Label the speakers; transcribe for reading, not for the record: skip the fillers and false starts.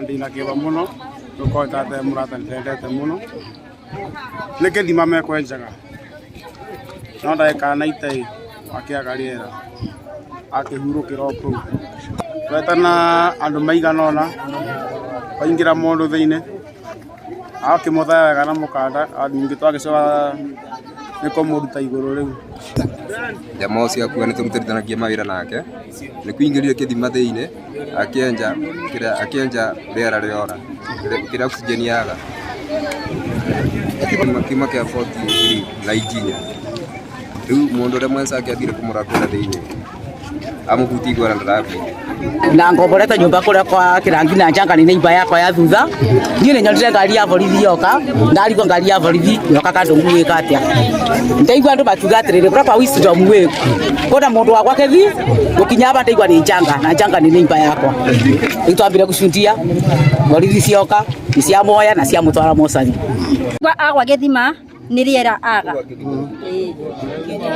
Speaker 1: Na ndĩna kĩeva mũno gũkorwo tate mũrata ndendete mũno. Nĩ kĩthima mekwenjaga no ndagĩka 90 akĩaga rĩera, akĩhurũkĩra o kũu. Twetana andũ maigana ũna, kwaingĩra mũndũ thĩinĩ, agakĩmũthaya wega na mũkanda, ningĩ twagĩcoka nĩ kũmũruta igũrũ rĩu.
Speaker 2: Jamaa ũcio akua nĩ tũrutithanagia mawĩra nake, nĩ kũingĩrire kĩthima thĩinĩ akĩenja kĩrĩa akĩenja rĩera rĩora kĩrĩa oxygen yaga kiuma kĩa 43 na ikinya rĩu mũndũ ũrĩa mwenzake athire kũmũrora kũrĩa thĩinĩ amũhutia igwara ndarathire.
Speaker 3: Na ngomborete nyumba kuria kwa kirangi na njanga ni neighbor yakwa ya thutha. Niĩ nĩ nyonire ngari ya borithi yoka, ndarigwo ngari ya borithi yoka kandũ gwĩka atĩa. Ndaigua andũ makiuga atĩrĩrĩ, kũrĩa kwa Wisdom wĩ kwĩna mũndũ wa gwake thi gũkinya aba, ndaigua nĩ njanga na njanga nĩ neighbor yakwa. Rĩu twambire gũcundia borithi, cioka nĩ ciamoya na ciamũtwara mocarĩ.
Speaker 4: Agwa gĩthima nĩ rĩera aga. Ĩĩ.